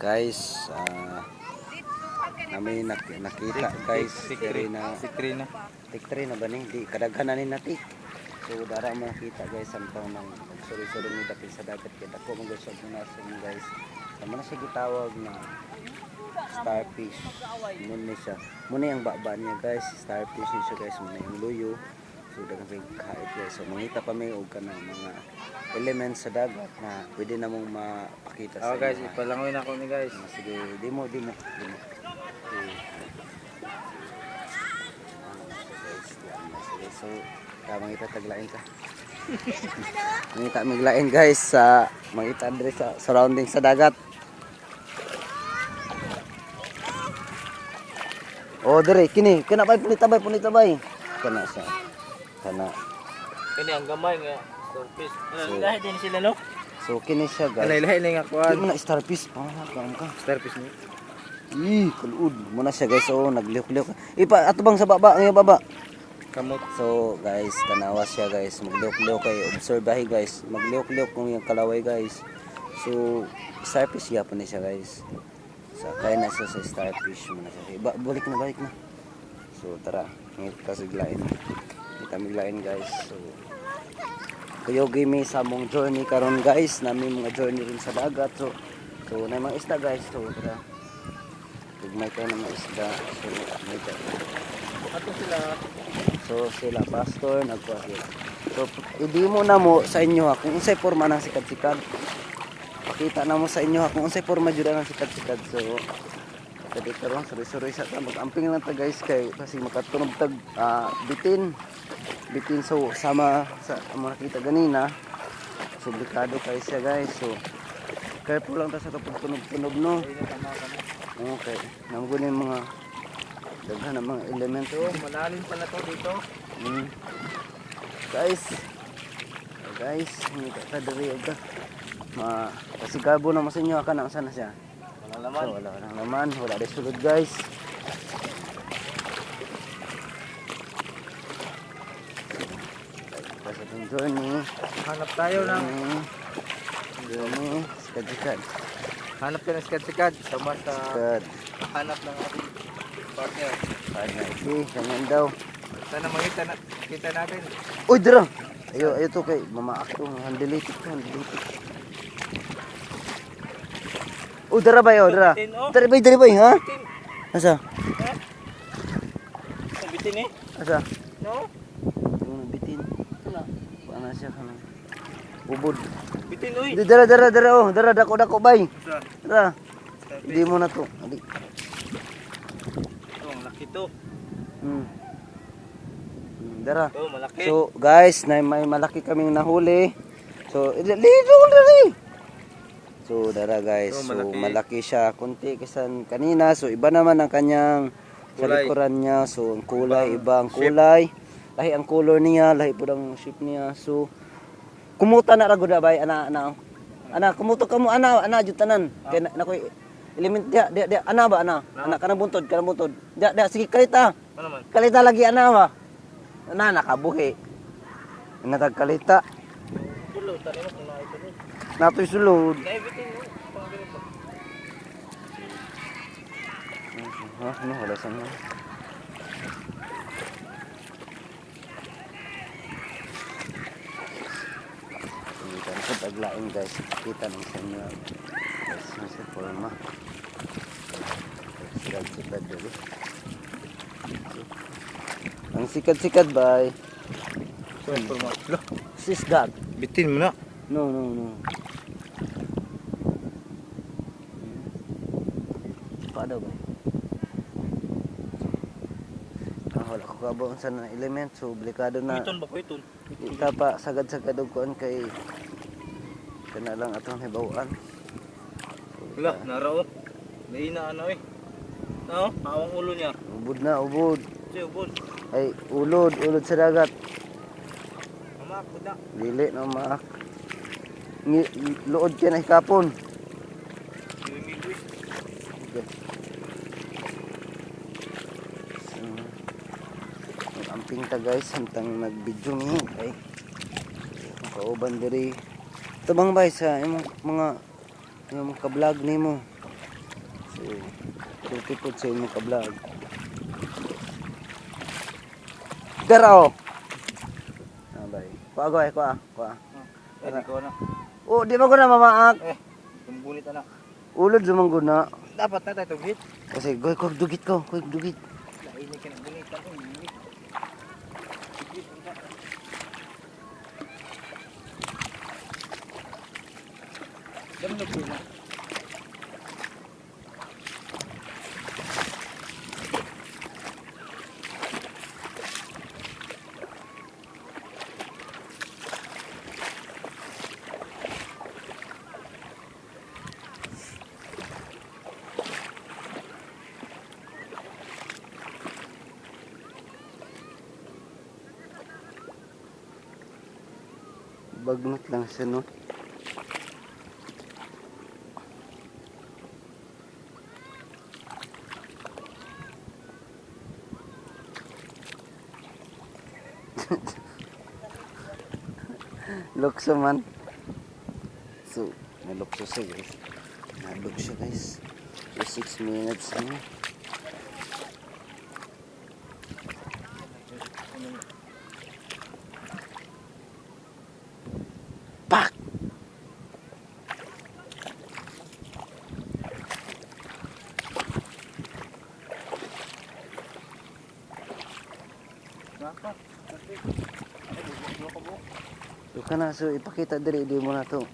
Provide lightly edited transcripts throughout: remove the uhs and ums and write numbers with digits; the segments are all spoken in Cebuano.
Guys, namin nakita guys, Tik diri na 3 na. Tik 3 na ba ni? Di kadaghan na ni natik. So dara mo nakita guys samtang nang suri-suri mi dapit sa dagat kay dako man guys og nason guys. Tama na siya gitawag na starfish. Mun ni siya. Mun ang baba niya guys, starfish ni siya guys, mun yung luyo. So daghan kay kait guys. So mangita pa mi og kanang mga elements sa dagat na pwede na mong mapakita sa Oh guys, inyo. Ipalangoy na ako ni guys. Ah, sige, dimo dimo dimo. Okay. Guys, yan na sige. So, mangita taglain ka. Mangita miglain guys sa mangita diri sa surrounding sa dagat. Oh, dire kini, kana bay punita bay punita bay. Kana sa kana. Kani ang gamay nga starfish. So- Lahi din sila no? So kini siya guys. Lahi na nga Di kuan. mo na starfish pa ka. Starfish ni. Ih, kaluod. Muna siya guys, oh, naglihok-lihok. Ipa ato bang sa baba, ang baba. Kamot. So guys, tanawa siya guys, maglihok-lihok kay obserbahi guys, maglihok-lihok kung yung kalaway guys. So starfish gyapon ni siya guys. Sa kaya na siya sa starfish muna siya. Ba, balik na, balik na. So tara, ngit ka siglain. Kita miglain guys. So kuyogi mi sa mong journey karon guys, nami mga journey rin sa dagat. So so na mga isda guys. So tara. Gugmay kayo ng mga isda. So may Ato sila. So sila pastor nagkuha sila. So i-demo na mo sa inyo ha kung unsay porma ng sikad-sikad. Pakita na mo sa inyo ha kung unsay porma jud ang sikad-sikad. So kadi karon suri-suri sa ta mag-amping lang ta guys kay kasi makatunog tag bitin. Bitin, so sama sa amo nakita ganina. So delikado kay siya guys. So careful lang ta sa pagtunog-tunog no. Okay. Namgo ni mga daghan ng mga elemento. So malalim pala to dito. Guys. Oh, guys, hindi ka diri og ka. Ma pasigabo na mo sa inyo ka na sana siya. Wala laman. So, wala nang laman, wala rin sulod guys. Sa itong journey, Hanap tayo ng journey, sikad-sikad. hanap tayo ng sikat-sikat. Sama sa Sikad. hanap ng ating partner. Partner, okay, ganyan daw. Sana makita na kita natin. Uy, dira! Ayo, ayo to kay mamaak to, handilitik to, handilitik. Uy, dira ba yo, dira? Bitin, oh. Dira bay, dira bay, ha? Bitin. Asa? Bitin eh. Asa? No? Yung bitin. Wala. Paano siya kanang ubod. Bitin uy. Di dira dira dira oh, dira dako dako bay. Sa Dira. Hindi mo na to. Adi. Ito, ang laki to. Dira. Ito, malaki. So guys, na may malaki kaming nahuli. So dito diri. So dara guys, So, so malaki. malaki siya kunti kaysa kanina. So iba naman ang kanyang sa Kulay. likuran niya. So ang kulay, Ibang iba ang shape. kulay. Lahi ang color niya, lahi pud ang shape niya. So kumuta na ra gud bay ana ana. Ana kumuto kamo ana ana jud tanan. Kay na, nakoy element dia dia dia ana ba ana. Ana kanang buntod, kanang buntod. Dia dia sige kalita. Ano man? Kalita lagi ana ba? Ana nakabuhi. Natag kalita. Tulo, tani mo kung nakaisulod. Natoy sulod. Dahil bitin no. Pang ganito. Ha, ano wala sa mga. Kita ko taglain guys. Kita ng sa inyo. Guys, nasa forma. Sikad-sikad dali. Ang sikat-sikat bay. So, forma. Lo, Sis that. bitin mo na. No, no, no. Paano ba? Ah, wala ko kabaon sa na element so obligado na Biton ba ko iton? kita pa sagad-sagad og kuan kay kana lang atong hibaw-an. So, Wala, narao. Naina ano eh. No, hawang ulo niya. Ubod na, ubod. Kasi ubod. Ay, ulod, ulod sa dagat. Mama, ubod na. Dili na maak. Luod kay na hikapon. Okay. So, mag-amping ta guys samtang nag-video mi kay kauban diri. Tabang bay sa imong mga ka-vlog nimo. So, sulti po sa inyong ka-vlog. Dara oh. Ah, bay. Kuha ko eh, kuha, kuha. Eh, di ko na. Oh, di ba ko na mamaak? Eh, tumbunit na. Ulod sumang na. Dapat na tayo tugit. Kasi goy ko dugit ko, goy dugit. Lain ka na bunit ako. Tugit unta. Damnog ko na. Bagnot lang siya, no? Lukso man. So, nalukso siya, guys. Nalukso guys. So, 6 minutes na. Pak! Naka. Ay, ko buok. So kana so ipakita diri di mo na to.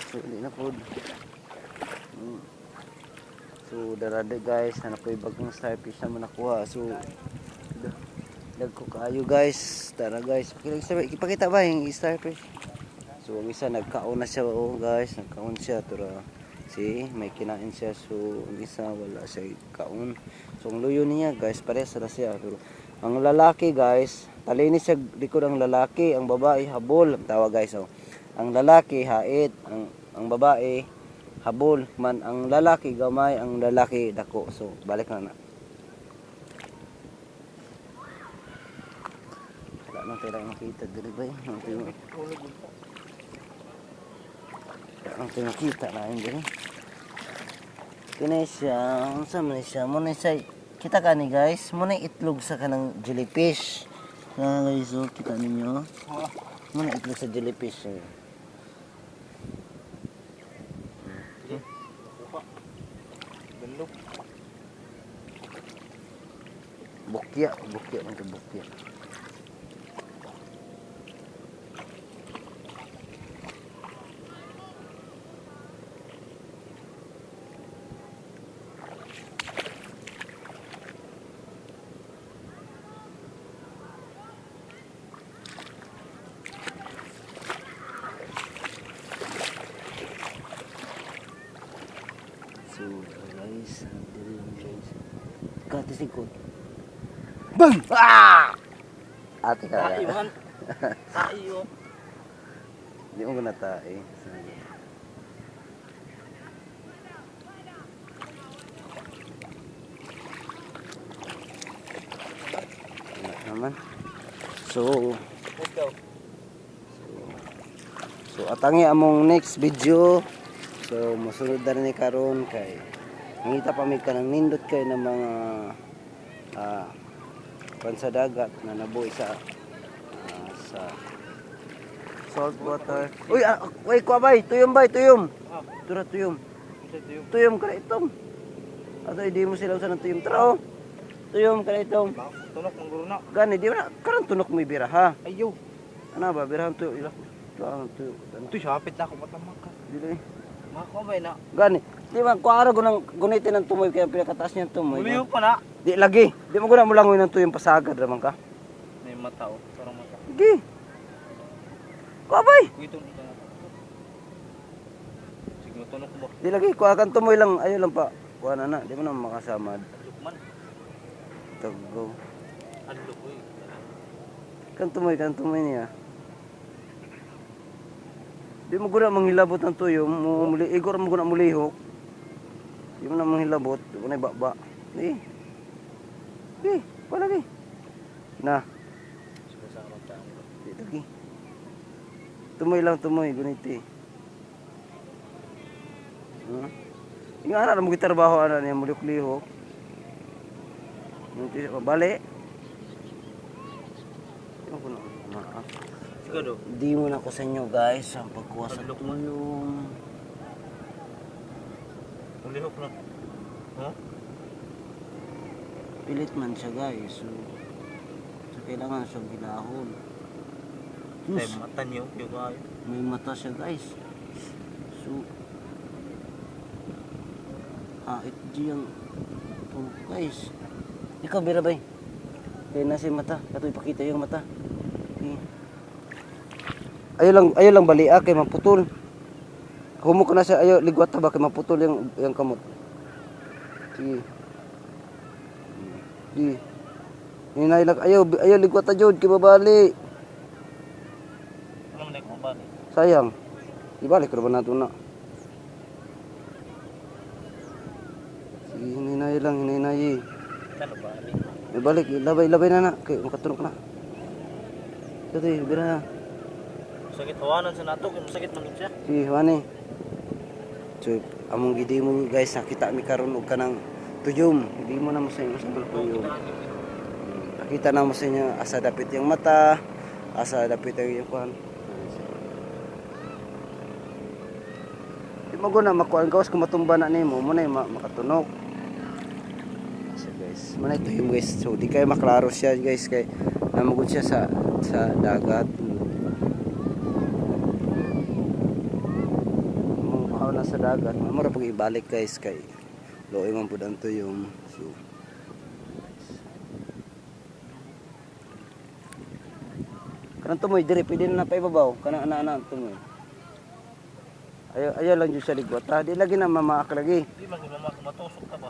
So di na pod. So darada guys, na nakoy bagong starfish na mo nakuha. So dagko kaayo guys. Tara guys, ipakita, ipakita ba yung starfish? So ang isa nagkaon na siya, oh guys, nagkaon siya tura. See, may kinain siya. So ang isa wala siya kaon. So ang luyo niya guys, parehas ra siya. Pero ang lalaki guys, talinis sa likod ang lalaki, ang babae habol. Ang tawag guys, oh. Ang lalaki hait, ang babae habol man, ang lalaki gamay, ang lalaki dako. So balik na na. Wala nang tayo makita diri ba? Wala nang tayo makita na yun diri. Kini siya, unsa man siya, mo na siya, kita ka ni guys, mo na itlog sa kanang jellyfish. Na guys, oh, kita ninyo. Mo na itlog sa jellyfish. Eh. Bandog. Bukya, bukya man to bukya. So guys, diri guys. Kati sikot. Bang! Ah! Ate ka. Tayo man. Tayo. Hindi mo guna tae. Wala naman. So, Let's go. so atangi among next video. So mosunod na rin ni karon kay nangita pa mi kanang nindot kay ng mga kwan sa dagat na nabuhi sa sa salt water. Uy, uy, kuha bay, tuyom bay, tuyom. Ah, Tura tuyom. ito yung Tuyom ka na itong. Ato hindi mo sila usan ng tuyom. Tara oh. Tuyom ka na itong. Tunok mangguro na. Gani, di mo na, karon tunok mo ibira ha. Ayo. Ano ba, birahan tuyo. Ila. Tuyo, ang tuyo. Ano? Ito hapit na ako matamang ka. Dili. Mako ba na? Gani, di ba, kuha araw gunang gunitin ng tumoy, kaya pinakataas niya ang tumoy. Muliyo pa na. Di lagi. Di mo guna mulangoy ng tuyong pasagad raman ka. May mata oh, parang mata. Sige. Kuha bay. Kuya itong ito na. Sige, matunok mo. Di lagi, kuha kang tumoy lang. Ayaw lang pa. Kuha na na. Di mo na makasamad. Adlok man. Tago. Adlok uy. Kang tumoy niya. Di mo guna manghilabot ng tuyo. Muli, igor mo guna mulihok. Di mo na manghilabot. Di mo na ibaba. Di. Di. Kuha lagi. Na. Sumasama tayo. Di lagi. Tumoy lang, tumoy. Guniti. Yung ara mo gitrabaho ana niya mulihok-lihok. Yung tiyo bali. Yung kuno ma. Siguro. Di mo na ko sa inyo guys ang pagkuha sa tuyong. Ulihok na. Huh? Pilit man siya guys. So kailangan siyang hilahon. Ay, Sus, mata niyo. Yung kayo. may mata siya guys. So ito yung ito guys. Ikaw bira bay. Kaya nasa yung mata. Kato ipakita yung mata. Okay. Ayaw lang bali kay maputol. Humo ko na siya ayaw ligwat ta ba kay maputol yung kamot. Sige. Sige. Hinay lang ayaw ayaw ligwat ta jud kay babali. Ano man kung bali? Sayang. Ibalik ko na ba nato na? Sige, hinay lang, hinay. Ano bali? Ibalik, ilabay, ilabay na na. Kay makatunok na. Ito, bira na. Masakit hawanan sa nato. Kaya masakit man siya. Sige, wani. So, among gidi mo guys, nakita mi karon og kanang tuyom. Hindi mo na mo sa inyo sa mga tuyom. Pakita na mo sa inyo asa dapit yung mata, asa dapit ang iyong kuan. Di mo guna makuan gawas kung matumba na nimo mo na makatunok. So guys, mo na tuyom guys. So di kayo maklaro siya guys kay namugod siya sa dagat. Mukha na sa dagat. Mura pag ibalik guys kay looy man pud ang tuyom. So kanang tumoy diri pwede na paibabaw kanang ana-ana ang tumoy. Ayo ayo lang jud sa ligwat. Ha? Di lagi na mamaak lagi. Di man gumama matusok ka ba?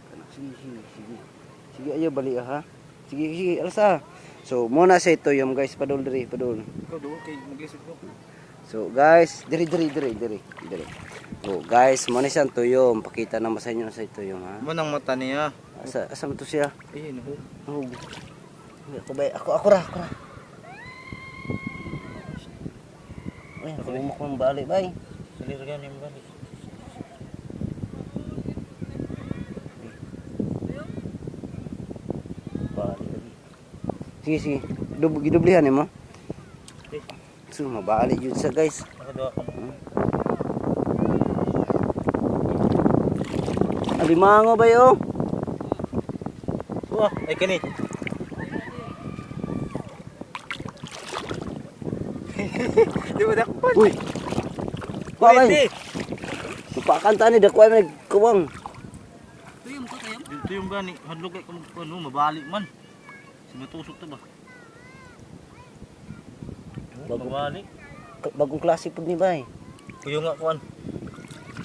Kanang, sige sige sige. Sige ayo bali ha. Sige sige alsa. So muna sa ito yung guys padul diri padul. Ikaw doon kay maglisod ko. So guys, diri diri diri diri diri. Oh guys, mo na siyang tuyom. Pakita na mo sa inyo sa tuyom ha. Mo nang mata niya. Asa asa man to siya? Ayun ho. Oh. Ako ba? Ako ako ra, ako ra. Uy, ako mo bali bay. Salir yan yung bali. Bali lagi. Sige sige. Gidublihan nimo. Eh. So mabali jud sa guys. Nakaduha ka mo. Alimango ba yo? Wah, ay kani. Di ba dakpan? Uy. Kuha bay. Mapakanta ni dakway man kuwang. Dito yung gani, hadlok kay kung ano, mabali man. Sinutusok to ba? Bago. Mabali. Bagong klase pud ni bay. Kuyo nga kuan.